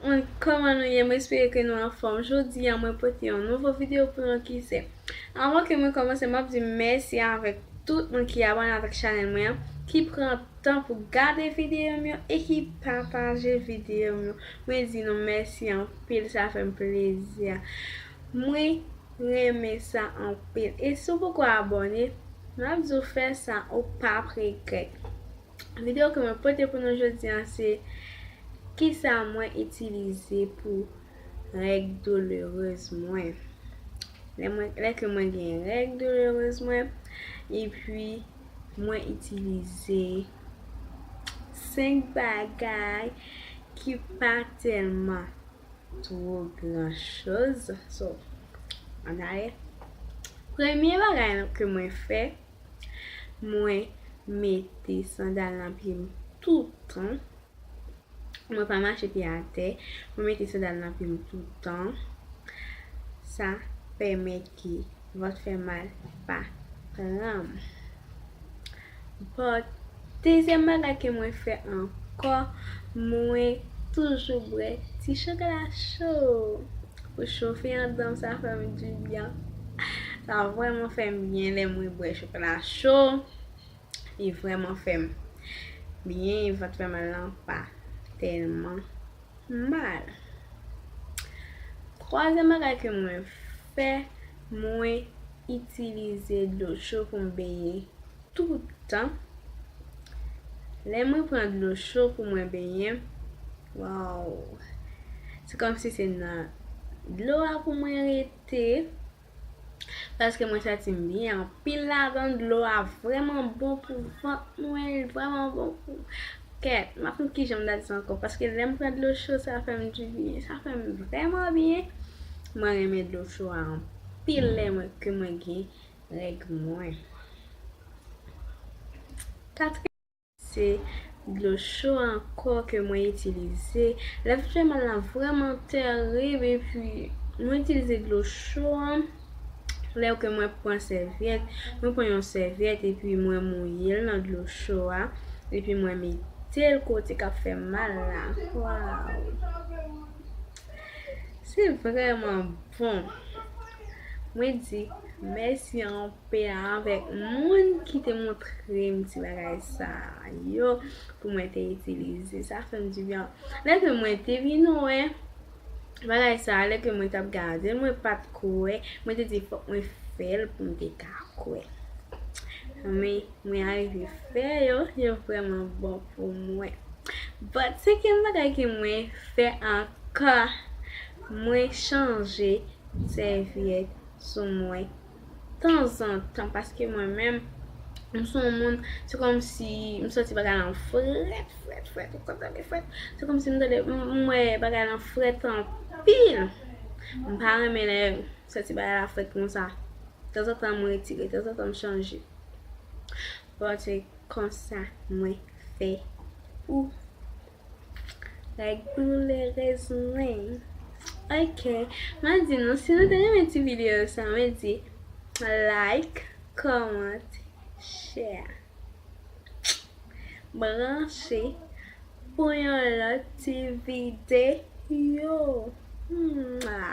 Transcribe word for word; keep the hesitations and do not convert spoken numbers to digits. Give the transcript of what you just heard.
Moun, kòman nou ye? Mwen espere ke nou anfòm. Jodi a, mwen pote yon nouvo videyo pou nou ki se. Anvan ke mwen kòmanse, m ap di mèsi avèk tout moun ki abòne avèk chanèl mwen an, ki pran tan pou gade videyo m yo e ki pataje videyo m yo. Mwen di nou mèsi anpil, sa fè m plezi. Mwen renmen sa anpil. E si w poko abòne, m ap di w fè sa, ou p ap regrèt. Videyo ke mwen pote pou nou jodi a se kisa mwen itilize pou règ doulourèz mwen. Lè mwen, lè ke mwen gen règ doulourèz mwen, epi mwen itilize senk bagay ki pa tèlman two gran choz. So, ann ale. Premye bagay ke mwen fè, mwen mete sandal nan pye m toutan. Mwen pa mache pye atè. Mwen mete sandal nan pye m toutan. Sa pèmèt ke vant fè mal pa pran m. But, dezyèm bagay ke mwen fè ankò, mwen toujou bwè ti chokola cho. Pou chofe anndan m, sa fè m dibyen. Sa vrèman fè m byen lè mwen bwè chokola cho. Li vrèman fè m byen, vant fè mal lan pa tèlman mal. Twazyèm bagay ke mwen fè, mwen itilize dlo cho pou m benyen toutan. Lè mwen pran dlo cho pou mwen benyen, waw! Se kòmsi se nan dlo a pou mwen rete. Paske mwen santi m byen anpil ladan l. Dlo a vrèman bon pou vant mwen, li vrèman bon pou kèt. M ap konn kijan m ta di sa ankò, paske lè m pran dlo cho, sa fè m dibyen, sa fè m vrèman byen. Mwen renmen dlo cho a anpil lè mwen, ke mwen gen règ mwen. Katriyèm, se dlo cho ankò ke mwen itilize. Lè vant fè mal lan vrèman terib, epi mwen itilize dlo cho an. Lè ke mwen pran sèvyèt, mwen pran yon sèvyèt epi mwen mouye l nan dlo cho a, epi mwen mete l kote k ap fè mal la. Waw! Se vrèman bon. Mwen di mèsi anpil avèk moun ki te montre m ti bagay sa yo pou mwen te itilize. Sa fè m dibyen. Lè ke mwen te vin wè bagay sa, lè ke mwen t ap gade l, mwen pa t kwè. Mwen te di fòk mwen fè l pou m te ka kwè. Men mwen arive fè yo, yo vrèman bon pou mwen. But, senkyèm bagay ke mwen fè ankò, mwen chanje sèvyèt sou mwen tanzantan, paske mwen menm, m se yon moun, se kòmsi m santi bagay lan frèt, frèt, frèt, ou konn tande frèt? Se kòmsi m tande, m, m wè bagay lan frèt anpil. M pa renmen lè m santi bagay la frèt konsa. Tanzantan m retire, tanzantan m chanje. Bon, se konsa mwen fè pou règ doulourèz mwen. Ok, mwen di nou, si nou te renmen ti videyo sa, mwen di like, kòmante, share. Branche pou yon lòt ti videyo. Mwa.